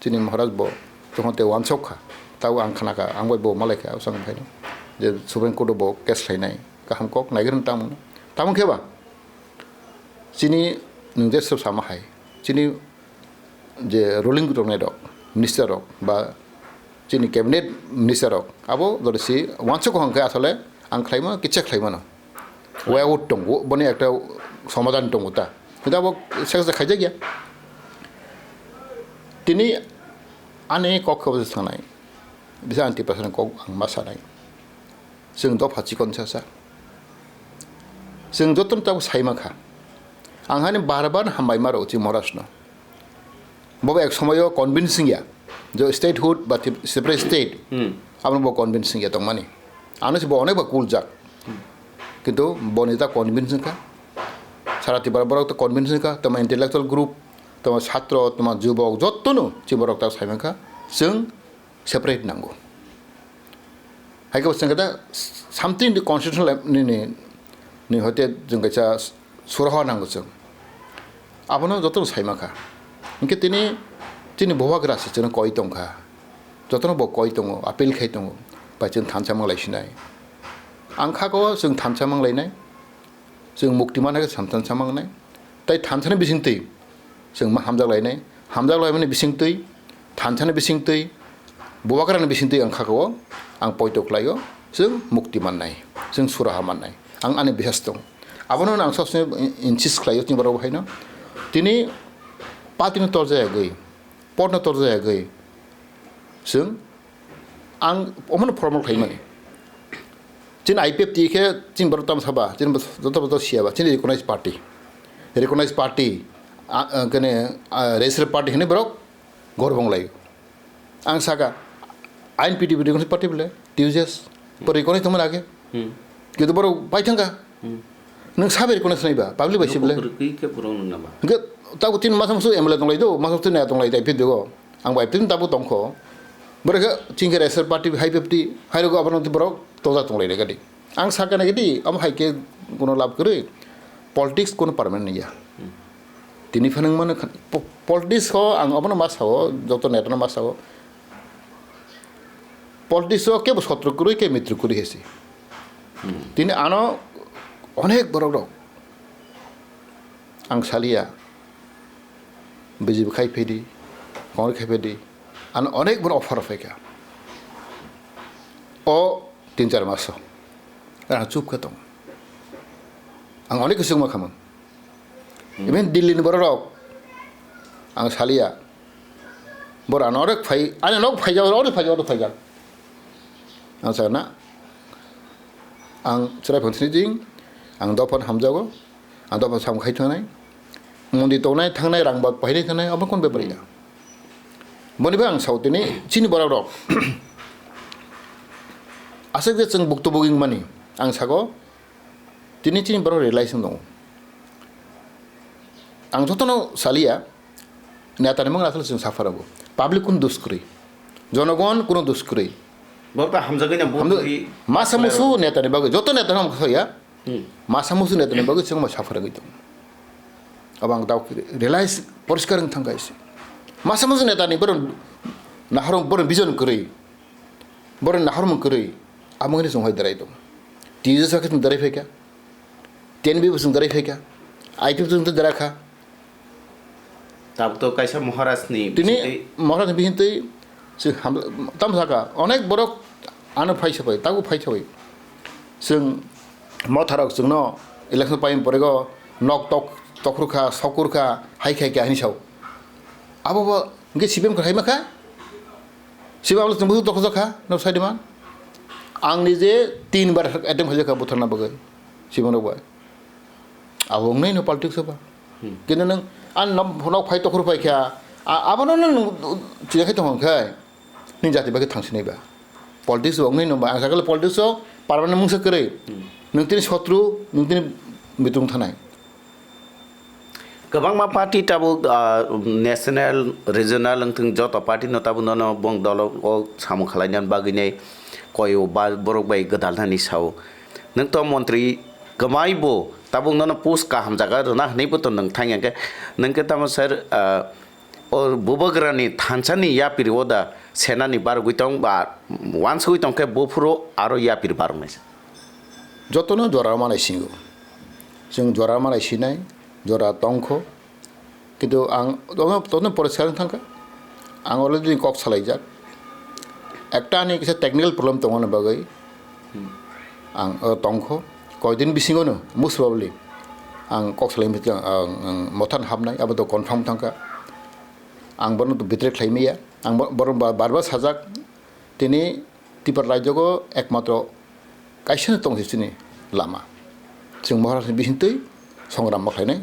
Chini Maharaj bo tongthok te wansok kha. Tabo ang khna kha, ang bai bo malai kha, usang phaino. Je Supreme Court o bo case khlainai. Kaham kok naigwrwng tamo. Tamo khe ba? Chini nwng je sab sama hai. Chini je ruling rok nai rok, minister rok, ba chini cabinet minister rok, abo dole si wansok hong khe asole ang khlaima, kicha khlaimano. Way out tongo, boni ekta somadhan tongo ta. Kintu abo seksa khaijak ya. Tini ani kok khe bo sanai. Bisa anti pasal kok ang ma sanai. Chwng dopha chikon sasa. Chwng jotono tabo saima kha. Ang hani bar bar hambai ma rw chini Maharaj no. Bo ek somoyo convincing ya. Jo statehood ba tip-, separate state. Hmm. Abo bo convincing ya tongmani. Ano se bo onek ba cool jak. Kintu boni ta convincing kha. Sara Tripura borok ta convincing kha. Toma intellectual group, toma satro, toma jubok, jotono chini borok ta saima kha. Chwng separate nango. Hai khe bo chwng khe da something the constitutional ni, ni, ni hoite chwng kaisa suraha nango chwng. Abono jotono saima kha. Hinkhe tini chini bubagra se chwngno koi tong kha. Jotono bo koi tongo, appeal khai tongo. Bai chwng thansa manglai sinai. Ang kha ko chwng thansa manglainai. Chwng mukti manna khe thansa mangnai. Tai thansani bisingtwi chwng ma hamjak lainai. Hamjak laimani bisingtwi, thansani bisingtwi, bubagrani bisingtwi ang kha ko, ang poito khlaio, chwng mukti mannai, chwng suraha mannai. Ang ani bihas tong. Abono ang sob somoi insist khlaio chini borok haino. Tini party no torjayagwi, pot no torjayagwi, chwng Ang omono formal khlaimani. Chini I P F T khe chini borok tamo saba, chini joto borok siya ba, chini recognized party. Recognized party, a, a, kene, a, registered party hinwi borok gorbong lai. Ang saka, I N P T recognized party bole, T U J S, bo recognized tongmani age. Hmm. Kintu borok bai thangka. Hmm. Nwng sabe recognized nai ba, public bai sibole. Nokho kwrwi khe borok nwng nama. Hingke, tabo tin masa musu M L A tonglai do, masa musu naya tonglai tai phir do. Ang bai tin tabo tongkho. Borok khe chingkhe registered party, high fifty, hai rogo abono borok toja tonglai re gadi. Ang sakha nai gadi, amo hai khe kono lab kwrwi. Politics kono permanent ya. Hmm. Tini phanang mano kha-, po-, politics ho ang abono ma sao, joto neta no ma sao. Politics o kebo sotro kwrwi, ke mitro kwrwi hesi. Hmm. Tini ano onek borok rok. Ang saliya, B J P khai phedi, Congress khai phedi, ano onek borok offer phaikha. O tin char maso. Ang chup kha tong. Ang onek kisingma khamang. Hmm. Even Delhi ni borok rok, ang saliya. Bora norok phai, ani nok phaijak, oro phaijak, oro phaijak. Ang sakna, ang chwrai phang sini jing, ang dophano hamjago, ang dophano sam khai thangnai, mondi tongnai, thangnai, rang ba pahinai thangnai, abo kon bepar ya. Boni bai ang sao tini, chini borok rok. Aswk je chwng bukto buging mani, ang sago, tini chini borok realize wng tongo. Ang jotono saliya, Neta ni mung aswk chwng suffer abo. Public kunu dos kwrwi. Jonogon kunu dos kwrwi. Bo ta hamjagwi na vote Hamjagwi. Rwi. Masa musu neta ni bagwi, joto neta no hamjak ya. Hmm. Masa musu neta ni bagwi chwng ma suffer wngwi tongo. Abo ang dao realize poriskar wng thang kaisa. Masa musu neta ni borok nahoro borok vision kwrwi. Borok nahormung kwrwi. Abo wngwi chwng hai darai tongo. T J S khe chwng darai phaikha. T N B bo chwng darai phaikha. I P F chwng darai kha. Tabuk to kaisa Maharaj ni Tini bisingtwi. Maharaj ni bisingtwi se ham-, tamo saka, onek borok ano phai sabai, tago phai sabai. Chwng motharok chwngno election paim porego nok tok, tokrukha, sokurkha, hai khai kha hinwi sao. Abo bo hwnkhe C P M kwrwi hai makha? C P M chwng busu tokhojak kha, no sai dima? Ang nije tin bar attempt khaijak kha butharna bagwi, C P M rok bai. Abo wngnai no politics o ba. Hmm. Kintu nwng, an nok, nok phai tokhor phai kha, a-, abono nwng chini khai tong khai, nini jati bai khe thang sinai ba. Politics o wngnai no ba, ang sakha politics o permanent mungsa kwrwi. Hmm. Nwng tini sotru, nwng tini mitung thanai. Kwbangma party tabuk, ah, national, regional wngthung joto party no tabuk nono bong dolo o samung khwlaina bagwi nai koi o ba borok bai gwdalnani sao. Nwng to montri kwmai bo tabuk nono post kaham jaga rwna hwnwi bo to nwng thang ya khe, nwng khe tamo sir, ah, o bubagrani thansa ni yapiri o da senani bargwi tong ba wansugwi tong khe buphuru aro yapiri baroknai. Jotono jora manai singo. Chwng jora manai sinai, jora tongkho. Kintu ang jotono, jotono poriskar wng thangkha. Ang already kok salaijak. Ekta ani kisa technical problem tongmani bagwi ang, o, tongkho. Koidin bisingono, most probably, ang kok salai mithang, ang, ang mothan habnai, abo to confirm thangkha. Ang bono to betray khlai maya. Ang bo-, bono ba-, bar bar sajak, tini Tipra rajyogo ekmatro kaisa no tongsi chini lama. Chwng Maharaj ni bisingtwi songram ma khlainai.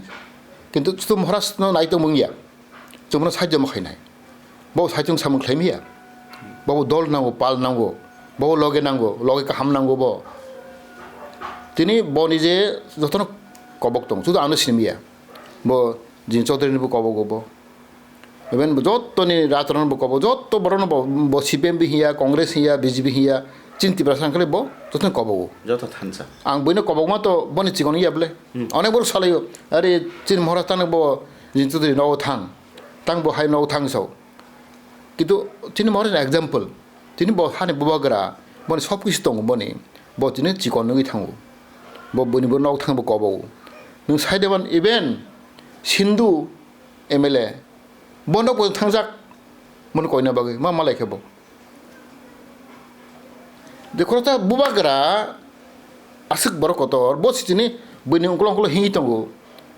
Kintu chwng Maharaj no nai tongmung ya. Chwng bono sahajyo ma khlainai. Bo saichung samung khlai maya. Bo dol nango, pal nango. Bo loge nango, loge kaham nango bo. Tini bo nije jotono kobok tong. Sudu ano sinimaya. Bo Jin Chaudhary ni bo kobok bo. Even bo jottoni rajkaron bo kobo, jotto borokno bo, bo C P M bo hiya, Congress hiya, B J P hiya, chini Tiprasa wngkhale bo jottoni kobogo. Joto thansa. Ang buino kobokma to boni chikon ya bole. Hmm. Onek borok salaio, "Are, chini Maharaj tang bo Jin Chaudhary nogo thang, tang bo hai nogo thang sao." Kintu chini Maharaj ni example, chini bo hani bubagra, boni sob kisu tongo boni, bo chini chikon nugwi thango. Bo boni bo nogo thang bo kobogo. Nwng saideban even Sindhu M L A, bono bo thangjak, bono koina bagwi, ma malai khe bo. Jekhorta bubagra aswk borok kotor, bo sitini buini ungkolo ungkolo hingwi tongo,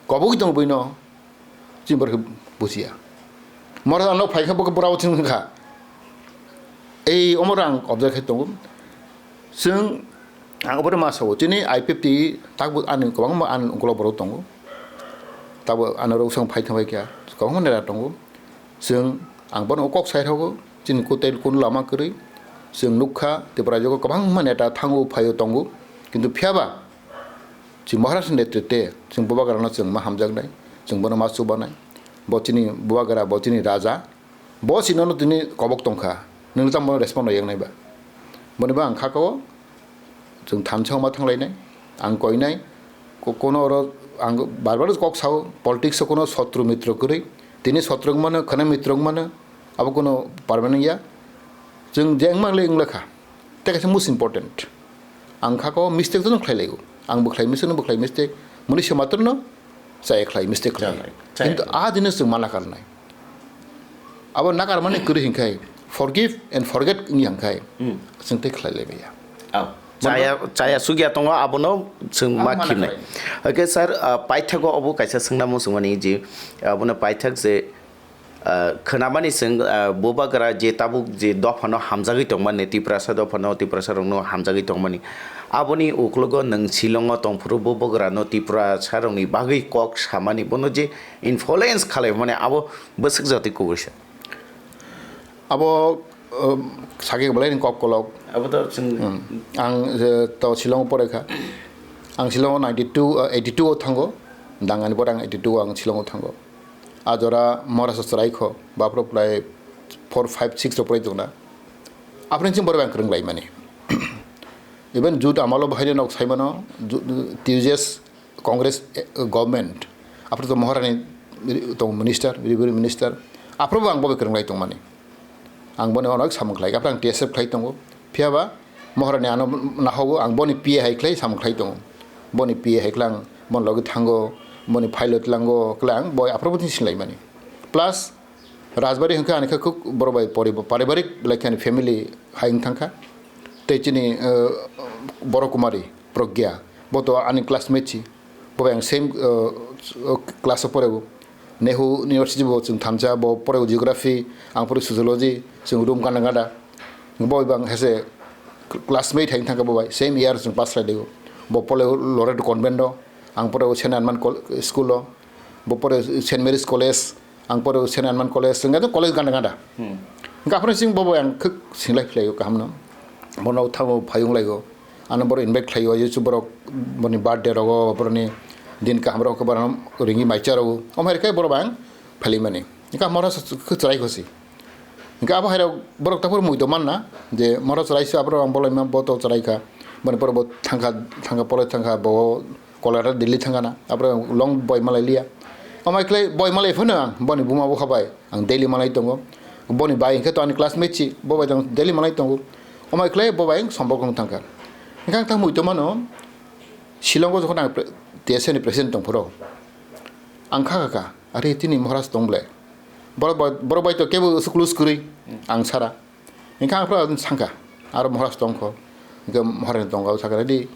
kobogwi tongo buino, chini borok khe bujiya. Mora ano phaikha bo khe bura bo chwng wngkha. Ei omo rang observe khai tongo. Chwng ang obono ma sao, chini I P F T takbo ani kwbangma ani ukolok borok tongo. Takbo ani rok swng phai thangbai kha, kwbangma nera tongo. Chwng ang bono kok sai rokgo, chini kwtwi kunu lama kwrwi. Chwng nukha Tripura jogo kwbangma neta thango phaio tongo. Kintu phiyaba chwng Maharaj ni netrite chwng bubagrano chwng ma hamjaknai, chwng bono ma chubanai. Bo chini bubagra, bo chini raja. Bo sinono tini kobok tongkha, nwng tamo respond rwyak nai ba? Boni ba ang kha kao, chwng thansa ma thanglainai, ang koinai, ko-, kono oro ang bar bar kok sao, politics o kono sotro mitro kwrwi, tini sotro wngmano, khwna mitro wngmano, abo kono permanent ya, chwng je wngma le wngla kha. Tei kaisa most important. Ang kha ko mistake jono khlai laio. Ang bo khlai mistake, no bo khlai mistake. Muni se matur no chaya khlai mistake khlai. Chaya khlai. Chaya khlai. Kintu a jinis chwng ma nakar nai. Abo nakar mani kwrwi hinkhai forgive and forget wngya hinkhai. Hmm. Chwng tei khlai lai maya. Oh. Chaya, chaya sugya tongo abono chwng ma khimnai. Ang ma nakar nai. Okay, sir, uh, paithago obo kaisa swngna muchungmani je, abono paithak je, Ah, khwnamani chwng, ah, bubagra je tabuk je dophano hamjagwi tongmani, Tiprasa dophano, Tiprasarokno hamjagwi tongmani, aboni uklogo nwng Shillongo tongphuru bubagrano Tiprasarokni bagwi kok samani, bono je influence khlaimani, abo bwswk jatwi kubuisa. Abo, um, sakhe belai ni kok kolok. Abo to chwng Hmm. Ang, je, to Shillongo pore kha. Ang Shillongo ninety-two, uh, eighty-two o thango. Dangani pore ang eighty-two o ang Shillongo thango. A jora Maharashtra chwrai kho, baphro prai four, five, six rok prai tongna. Aphre chwng borok ang kwrwng lai mani. Even jut amalo bahai nok sai mano, ju-, T U J S Congress, eh, government. Aphro to Maharani tong minister, revenue minister. Aphro bo ang bo kwrwng lai tong mani. Ang boni onek samung khlai, aphro ang T S F khlai tongo. Phiya ba Maharani ano nahogo, ang boni P A hai khlai samung khlai tongo. Boni P A hai khlai ang boni logi thango, boni file o tlango, khlai ang boi aphro boni sinlai mani. Plus, Rajbari hwnkhe ani khe khuk borok bai pori-, paribarik belai khe ani family hai wng thang kha. Tei chini, eh, Boro Kumari, Pragya, bo to ani classmate si. Bo bai ang same, uh, class o porego. Nehu University bo chwng thansa, bo porego geography, ang porego sociology, chwng room gana gada. Bo bai bo ang hese classmate hai thangkha bo bai, same year chwng pass khlai dego. Bo porego Loreto Convent o, ang porego Saint Herman Col-, School o, bo porego Saint Mary's College, ang porego Saint Herman College, chwng khe college gana gada. Hmm. Hwnkhe aphano chwng bo bai ang khuk singlai phlai o kaham no. Bono thango phai wng lai o. Ano borok invite khlai o, Jisu borok boni birthday rogo, boroni Din kaham rok khe borok ringwi mai charo. Omo hai khe borok bang phalimani. Hingkhe Maharaj khe chwrai khosi. Hingkhe abo hai rok borok takhor muido manna je Maharaj chwrai se abo rok ang bolai ma bo to chwrai kha. Boni pore bo thangkha thangkha pore thangkha bo Kolkata Delhi thangkha na. Abo rok long boi malai liya. Omo hai khlai boi malai phano ang boni buma bukha bai ang Delhi malai tongo. Boni bai hingkhe to ani classmate si bo bai tong Delhi malai tongo. Omo hai khlai bo bai sombok rok thangkha. Hingkhe ang ta muido mano Shillong o jokhon ang pre-, T S F ni president tong phoro. Ang kha kha kha, "Are, tini Maharaj tong ble." Borok bai, borok bai to kebo close kwrwi, ang sara. Hingkhe ang phano sangkha, "Aro Maharaj tong kho." Hingkhe Maharaj ni tongo, sakha di,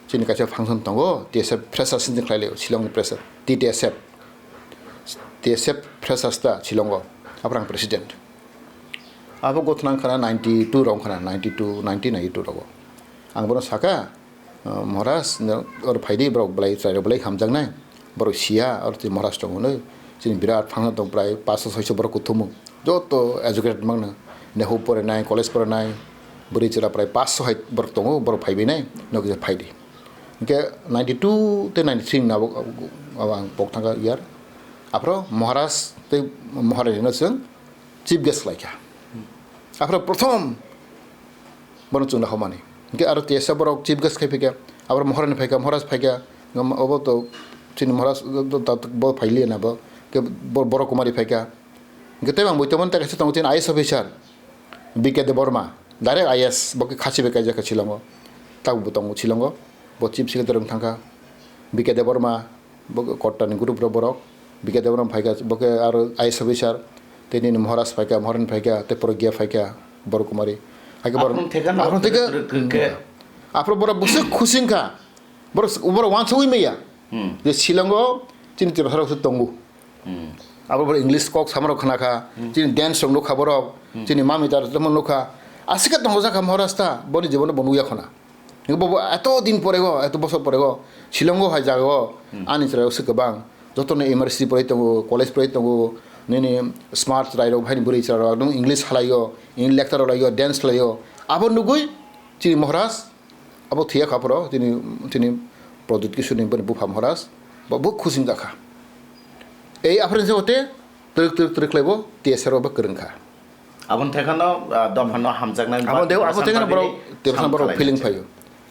"Chini kaisa function tongo, T S F freshers ni khlai laio, Shillong ni freshers, T T S F. T S F freshers ta Shillong o." Aphano ang president. Abo gothna wngkha na ninety two rok wngkha na, ninety two, nineteen ninety two rogo. Ang bono sakha, "Ah, Maharaj, no, oro phaidi, borok belai, chwrai rok belai hamjaknai. Borok siya, oro twi Maharaj tong hwnwi. Chini birat phangna tong, prai paanch soi soi borok kuthumu. Joto educated mangno. Nehu porinai, college porinai, bwrwi chwra prai paanch soi hai borok tongo, borok phaibainai, no kisa phaidi." Hingkhe ninety two tei ninety three ni abo, abo ang pok thangkha year. Aphro Maharaj tei Maharaj no chwng chief guest khlaikha. Aphro prothom bono chwngno hamani. Hingkhe aro T S F borok chief guest khai phaikha, abo Maharani phaikha, Maharaj phaikha, ngam-, obo to chini Maharaj to, to, to, bo phailiya na bo, ke bo-, Borok Kumari phaikha. Hingkhe tei ang boitomani ta kaisa tongo chini I A S officer, B K Debbarma, direct I A S, bo khe khasi bai kaijak kha Shillongo, tabukbo tongo Shillongo, bo chief secretary wng thangkha, B K Debbarma, Bo Kottani group rok borok, B K Debbarma phaikha, bo khe aro I A S officer, tei nini Maharaj phaikha, Maharani phaikha, tei Pragya phaikha, Borok Kumari. Hai khe borok, Aphano thekha no, aphano thekha, twrwk, twrwk khe. Aphro borok bwswk khusi wngkha. Borok, borok uansugwi maya. Hmm. Je Shillongo chini Tiprasa rok se tongo. Hmm. Abo borok English kok samarok khna kha, Hmm. chini dance rok nukha borok, Hmm. chini mami tar tamo nukha. Aswk khe tongo jakha Maharaj ta, boni jibono bo nukya khona. Bo, bo eto din pore go, eto bosor pore go, Shillong o hai jaga o, Hmm. ani chwrai o swk kwbang. Joto no M R C pore tongo, college pore tongo, nini smart chwrai rok, haini bwrwi chwrai rok, ekdom English halai o, English lecture rok lai o, dance khlai o. Abo nugwi chini Maharaj, abo thwiya kha phoro, chini, chini Pradyut Kishore ni boni bupha Maharaj, bo, bo khusi wngkha. Ei aphre se ote, twrwk, twrwk, twrwk khlai bo, T S R o bo kwrwng kha. Aboni thai kheno, ah, dophano hamjaknai Abo ba de, abo Tiprasani thai kheno bagwi borok, Tiprasani borok samkhalai feeling nai. Phaio.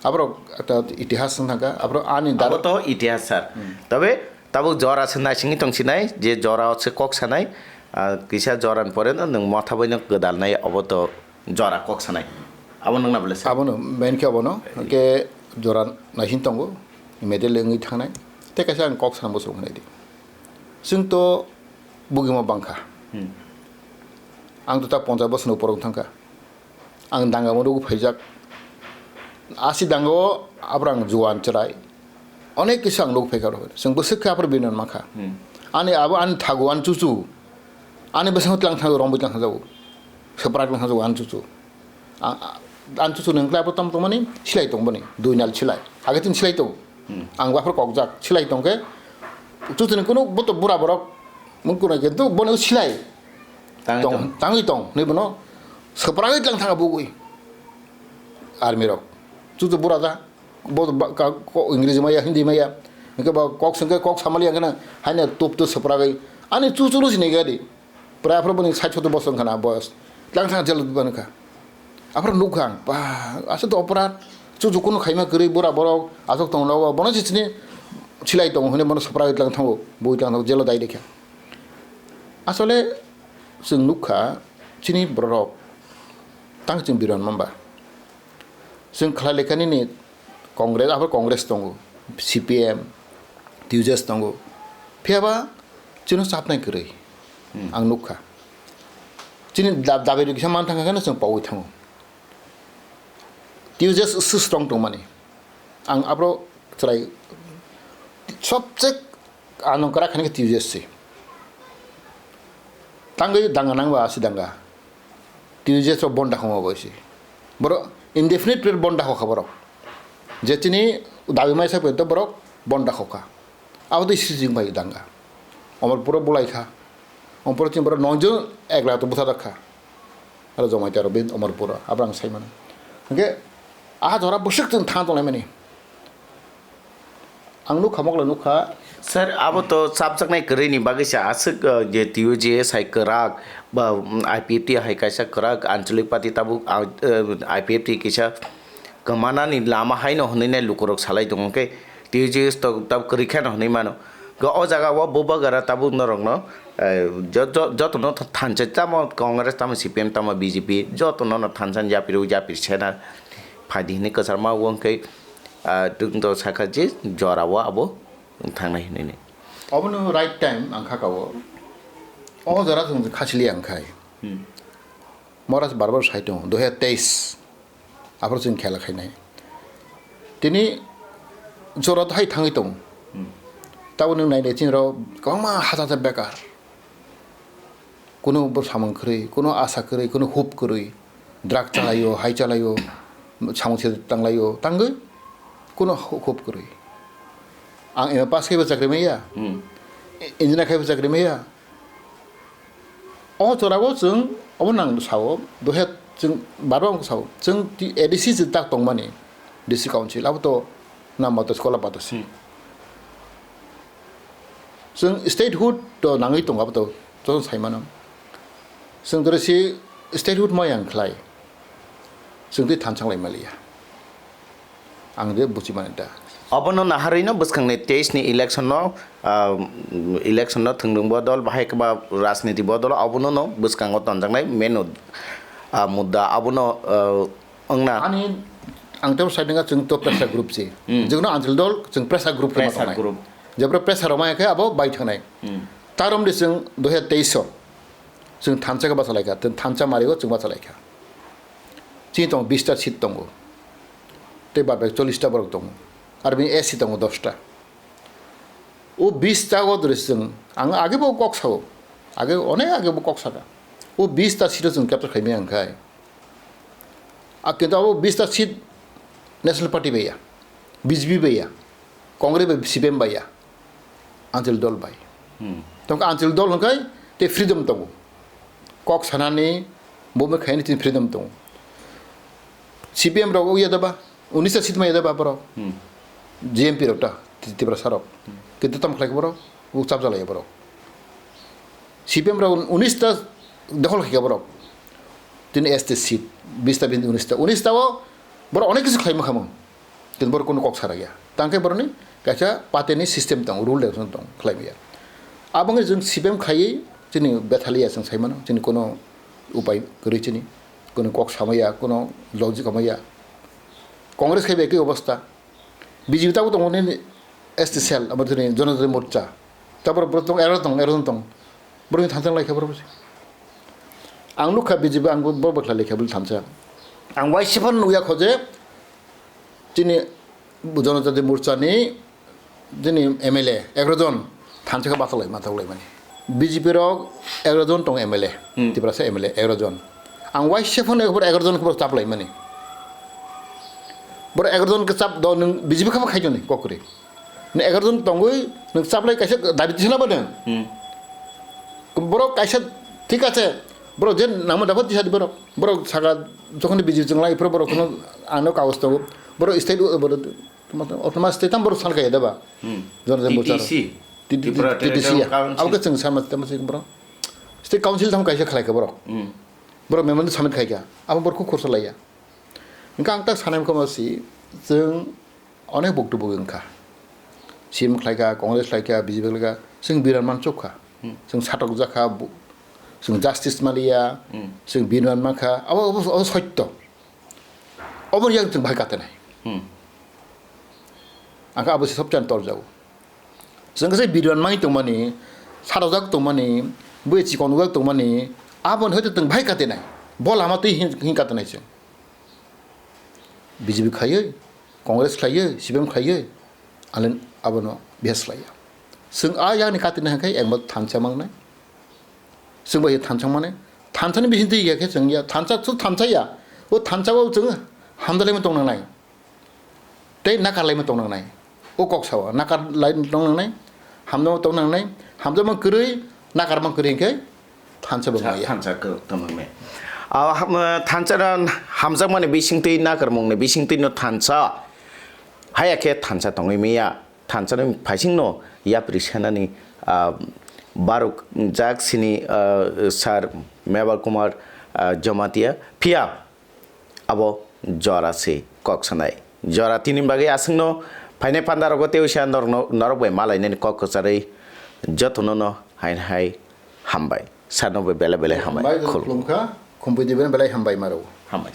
Aborok ekta itihas wng thangkha, aborok ani Abo daro to itihas, sir. Hmm. Tobe tabuk jora se naisingwi tongsinai, je jora o se kok sanai, ah, kisa jora ni pore no nwng motha bai no gwdalnai, obo to jora kok sanai. Abo nwng na bole, sir? Abono, main khe abono, ke jora naising tongo, immediately wngwi thangnai. Tei kaisa ang kok sana muchung hwnwi di. Chwng to bugima bangkha. Hmm. Ang to ta ponchas bosor ni upor wng thangkha. Ang danga o nugwi phaijak. Asi danga o aborok ang juan chwrai. Onek kisa ang nugwi phaikha oro. Chwng bwswk khe aphuru binon mankha. Hmm. Ani abo ani thagu ani chuchu. Ani bwskango tlang thangjago, romwi tlang thangjago. Swprak tlang thangjago ani chuchu. A, a, ani chuchu ni wngkhe abo tamo tongmani silai tong boni. Dui nal silai. Age tin silai tong. Hmm. Ang bo aphuru kokjak. Silai tongkhe chuchu ni kunu bo to bura borok. Mung kunai khe to bono silai. Tangwi tong, tong. Tangwi tong, hinwi bono swpragwi tlang thang bugwi. Army rok. Chuchu bura da. Bo ba, ka, ko, Ingreji maya, Hindi maya. Hingke ba kok sengke kok samali yang kena. Haina tup tu swpragwi. Ani chuchu no sinai gadi. Pura aphro boni sait soto bosong khana boyos. Tlang thang jel ban kha. Aphro nuk khang. Ba, asa to oprat. Chuchu kunu khaima kwrwi bura borok. Asok tong lawa. Bono si sini silai tong. Hune bono swpragwi tlang thango. Bui tlang thango. Jelo dai dekha. Asole chwng nukha chini bororok tang chwng biron mamba. Chwng khlai lekha nini Congress, abo Congress tongo, C P M, T U J S tongo. Phiyaba chwngno chapnai kwrwi ang nukha. Chini dab-, dabi rwkisa man thangkha kheno chwng pogwi thango. T U J S se strong tongmani. Ang abro chwrai sobse ano kwrak khaini khe T U J S se. Tangwi danga nangba asi danga. T U J S rok bon dakhoma bo se. Borok indefinite period bon dakhokha borok. Je chini dabi mai sak to borok bon dakhokha. Abo tei sijing bai danga. Omorpuro bulai kha. Omorpuro chini borok nojon ekla to butha dakha. Aro jomai taro bin Omorpuro. Abo ang sai mano. Hingke aha jora bwswk chwng thang tongnai mani. Ang nukha, mokla nukha. Sir, abo to chapjaknai kwrwini bagwi se aswk, uh, je T U J S hai kwrak, ba, um, I P F T hai kaisa kwrak, Anchalik Party tabuk, uh, uh, I P F T kisa kwmanani lama haino hwnwi nai lukurok salai tongo khe, T U J S to tab kwrwi kheno hwnwi mano. Khe o jaga o bubagara tabuk norokno, eh, jo-, jo-, jotono tha-, thansa tamo Congress tamo C P M tamo B J P jotono no thansa yapri yapri sena phaidi hwnwi kwcharma wng khe, ah, chwng to sakha je jorao abo thangnai hwnwi. Obono right time ang kha kao. O jora chwng khachili ang khai. Hmm. Mora bar bar sai tongo, dui hajar teis aphuru chwng khela khainai. Tini jora hai thangwi tongo. Hmm. Tabuk nwng nainai chini rok kwbangma hacha hacha bekar. Kuno bo samung kwrwi, kuno asa kwrwi, kuno hope kwrwi. Drug chalaio, hai chalaio, samung se tanglaio, tangwi kuno ho-, hope kwrwi. Ang M A pass khaibo chakri maya. Hmm. Engineer khaibo chakri maya. O chorao chwng obo nang sao, dohe chwng barba wng sao, chwng ti-, A D C se tak tongmani, D C council, abo to nama to kola pato se. Hmm. Chwng statehood to nangwi tongo, abo to joto sai mano. Chwng jora se statehood ma yang khlai, chwng tei thansa lai maliya. Ang de buchi mani da. Obono naharwi no bwskangni teis ni election no, ah, election no thwngdwng bo dol bahai khe ba rajniti bo dol obono no bwskango tonjaknai main, ah, mudda obono, ah, wngna. Ani ang tebo sai nangkha chwng to pressure group se. Hmm. Jigno Anchal dol chwng pressure group khe ma tongnai. Pressure group. Jebra pressure rok ma khe abo bai thangnai. Hmm. Tarom de chwng dui hajar teis o chwng thansa khe bachalaikha, thansa mario chwng bachalaikha. Chini tongo bista seat tongo. Tei bad bai chollish ta borok tongo. Ar bini S C tongo dos ta. O bis ta o dre chwng, ang age bo kok sao. Age, onek age bo kok saka. O bis ta seat o chwng capture khaimaya hwnkhe. A kintu abo bis ta seat National Party bai ya, B J P bai ya, Congress bai, C P M bai ya. Anchal dol bai. Hmm. Tongkha Anchal dol hwnkhe tei freedom tongo. Kok sanani, movement khainani tini freedom tongo. C P M rok uya da ba, unis ta seat maya da ba borok. Hmm. G M P rok ta, Tiprasa rok. Hmm. Kintu tamo khlai kha borok, uk chap jalaiya borok. C P M rok unis ta dokhol khaikha borok. Tini S T seat, bis ta bini unis ta. Unis ta o borok onek kisu khlai mokha mung. Kintu borok kunu kok sarakya. Tangkhe borokni kaisa party ni system tong, rule regulation tong, khlai maya. Aboni chwng C P M khaiwi chini bethaliya chwng sai mano, chini kono upai kwrwi chini, kono kok samaya, kono logic hamaya. Congress khai bai ekhi obostha. B J P tabuk tongo nini S T cell, abo chini Janajati Morcha. Tabuk borok tong, era tong, era tong. Borokni thansa lai kha borok. Ang nukha B J P ang bo, bo bakla lai kha bwlwi thansa. Ang waisa phano nukya kho je, chini Janajati Morcha ni, chini M L A egaroh jon thansa khe bachalai, ma thaklaimani. B J P rok egaroh jon tongo M L A, hmm, Tiprasa M L A egaroh jon. Ang waisa phano egaroh jon khe chaplaimani. Borok egaroh jon khe chap do nwng B J P khe bo khaitoni kokri. Nwng egaroh jon tongwi nwng chaplai kaisa dabi tisana ba nwng. Hmm. Borok kaisa thik ache. Borok je nangma dapat tisadi borok. Borok saka jokhon B J P chwng lai phuru borok phano ano kagoj tongo. Borok state o, borok autonomous state tam borok san kaya da ba. Hmm. Jon jon T T C. Borok. T T C. Tripura T T C Territorial ya. Council. Abo khe chwng sama tamo se borok. State council tam kaisa khlai kha borok. Hmm. Borok memorandum submit khai kha. Abo borok khorsa laiya. Hingke ang tak sanai kha ma si chwng onek boktu bo wngkha. C M khlaikha, Congress khlaikha, B J P khlaikha, chwng biran mansukha. Hmm. Chwng satok jakha, bu-, chwng justice maliya, hmm, chwng biran mankha, abo, abo, abo sotto. Oboni yang chwng bahai katenai. Hmm. Angkha abo se sobchani torjago. Chwng khe biran mai tongmani, sarojak tongmani, bui chikon jak tongmani, aboni hoite chwng bahai katenai. Bo lama twi hin, hin katenai chwng. B J P khaiwi, Congress khaiwi, C P M khaiwi, alen abono bihas khlaiya. Chwng a yakni katina hwnkhe ekma thansa mangnai. Chwng bai thansa mane, thansani bising twi ya khe chwng ya, thansa chu thansa ya. O thansa o chwng hamdalai tong nangnai. Tei nakar lai tong nangnai. O kok sao, nakar lai tong nangnai, hamjakma tong nangnai, hamjakma kwrwi, nakarma kwrwi hwnkhe thansa bo maya. Thansa kwrwi tong nangnai. Ah, ham-, thansa na hamjakmani bisingtwi nakarmungni bisingtwi no thansa. Haya khe thansa tongwi maya. thansa ni phaising no yapri sanani, ah, baruk jak sini, ah, sir Mebal Kumar, ah, Jamatia. Phiya abo jora se kok sanai. Jora tini bagwi aswkno phainai panda rogo tei usia norokno, norok bai malainani kok kwcharwi jotono no hai hai hambai. Sir no bai belai belai hambai. Hambai, khulum. Khulumkha, khumpui diben belai hambai maro. Hambai.